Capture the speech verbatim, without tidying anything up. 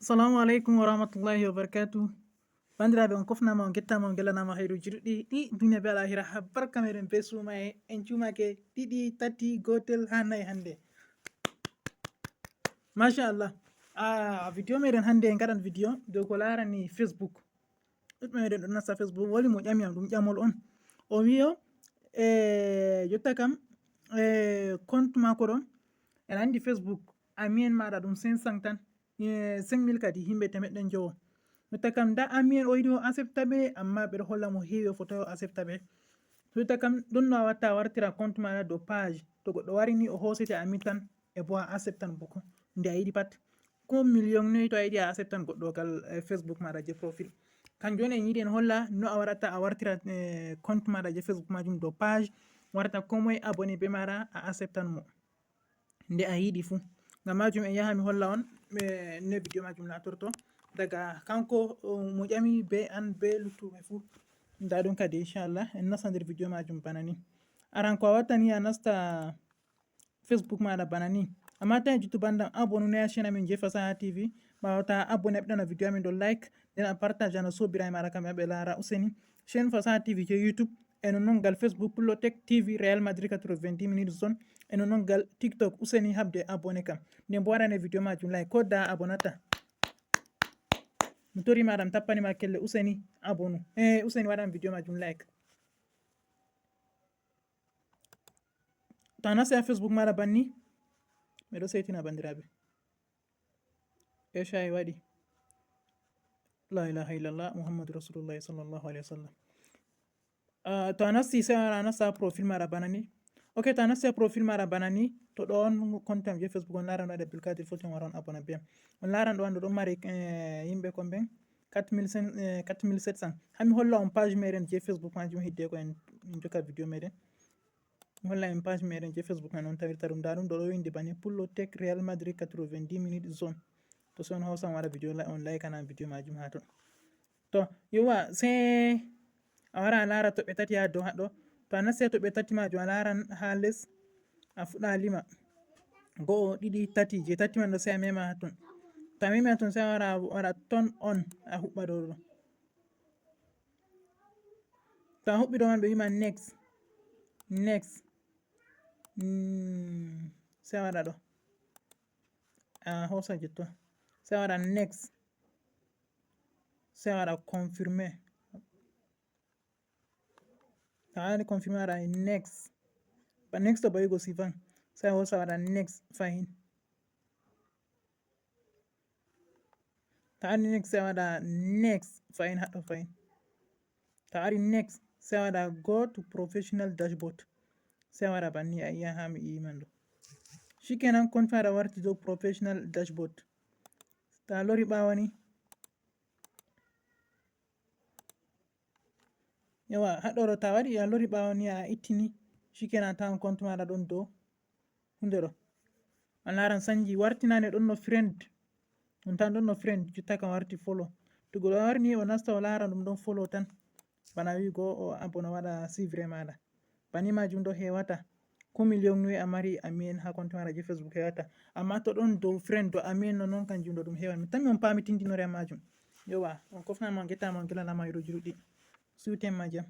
Assalamu aleykum wa rahmatullahi wa barakatuh. Banndiraaɓe, on kofnaama, on ngettaama, on ngelanaama hayruuji ɗuɗɗi ɗi duniya be alahira. Ha barka meɗen be suumaye, en cuumake ɗiɗi, tati, gootel, haa nayi hannde. Machallah. A video meɗen hannde, en ngaɗan video dow ko laarani Facebook. Ɗuɗɓe meɗen ɗon nasta Facebook, woli mo ƴami am, ɗum ƴamol on. O wiyo, e jotta kam, e compte maako ɗon, en anndi Facebook, amien maɗa ɗum cinq cents tan, e cinq mille kadi, yimɓe temeɗɗe njowo. Jotta kam, nda amien o yiɗi o accepta ɓe, amma ɓeɗo holla mo heewi o fotayi o accepta ɓe. Jotta kam, ɗum no a watta a wartira compte maɗa dow page. To goɗɗo wari ni o hoosete ami tan, e bo a acceptan boko. Nde a yiɗi pat. Ko million noy to a yiɗi a acceptan goɗɗo gal, eh, Facebook maɗa je profil. Kanjum on en yiɗi en holla no a waɗata a wartira, eh, compte maɗa je Facebook majum dow page. Warta ko moye abonné be maɗa a acceptan mo. Nde a yiɗi fu. Ngam majum en yaha mi holla on, eh, no video majum latorto. Daga kanko, o, mo ƴami be an be luttuɓe fu. Nda ɗum kadi inchallah en nasta nder video majum bana ni. Aran ko a watta ni a nasta Facebook maɗa bana ni. Amma tawi juttu bandam abonné ne ha chaîne amin je Fasaha T V. Ɓawo ta abonné a ɓiɗɗana video amin ɗo like. Nden a partage ana sobiraɓe maɗa kamɓe ɓe laara useni. Chaîne Fasaha T V je YouTube. E non non gal Facebook Pullo Tech T V Real Madrid quatre-vingt-dix minutes zone. E non non gal TikTok useni habde abonné kam. Nden bo waɗane video majum like. Ko da abonata. Mi tori maɗam tappani ma kelle useni abonné. Eh, useni waɗan video majum like. To a nasti ha Facebook maɗa banni, miɗo seytina bandiraɓe. Eshayi waɗi. La ilaha illallah Muhammadu Rasulullah sallallahu alaihi wasallam. Ah, to a nasti sai a nasta ha profil maɗa bana ni. Ok, to a nasti ha profil maɗa bana ni, to ɗo on compte am je Facebook on laran ɗo waɗi Abdulkadir Fulton wara on abonné be am. On laran ɗo on ɗo ɗon mari, eh, yimɓe kon ɓen quatre mille cinq, eh, quatre mille sept cents. Hami holla on page meɗen je Facebook majum hidde ko en, en jokka video meɗen. Mi holla en page meɗen je Facebook men on tawirta ɗum. Nda ɗum ɗo ɗo windi bani Pullo Tech Real Madrid quatre-vingt-dix minutes zone. To sai on hosa on waɗa video la-, on like ana video majum ha ton. To, yowa, sai a wara a lara toɓɓe tati ha dow haɗo. To a nasti ha toɓɓe tati majum a laran ha les a fuɗa lima. Go'o, ɗiɗi, tati, je tati man ɗo sai a mema ha ton. To a memi ha ton sai a wara a waɗa ton on a huɓɓa dow ɗo. To a huɓɓi ɗo man ɓe wima next. Next. Mm, sai a waɗa ɗo. A hosa je to. Sai a waɗa next. Sai a waɗa confirmer. To a waɗi confirmer a waɗa next. Ba next ɗo ba yugo sivan. Sai a hosa a waɗa next fahin. To a waɗi next sai a waɗa next fahin haɗɗo fahin. To a waɗi next sai a waɗa go to professional dashboard. Sai a waɗa banni a yi'a ha mi yi'i man ɗo. Shikenan compte maɗa warti dow professional dashboard. To a lori ɓawo ni. Yawa, haɗɗo ɗo to a waɗi a lori ɓawo ni a ittini. Shikenan a tawan compte maɗa ɗon dow. Hunde ɗo. A laran sanji wartinane ɗon no friend. On tan ɗon no friend, jotta kam warti follow. To goɗɗo warni o nasta o lara ɗum ɗon follow tan. Bana wi'ugo o abonné waɗa suivre maɗa. Bani majum ɗo hewata. Ko million noy a mari ami en ha compte maɗa je Facebook hewata. Amma to ɗon dow friend ɗo ami en non non kanjum ɗo ɗum hewan. Mi tammi on paami tindinore am majum. Yowa, on kofnama on gettama on gelanama yuroji ɗuɗɗi. Siwten ma jam.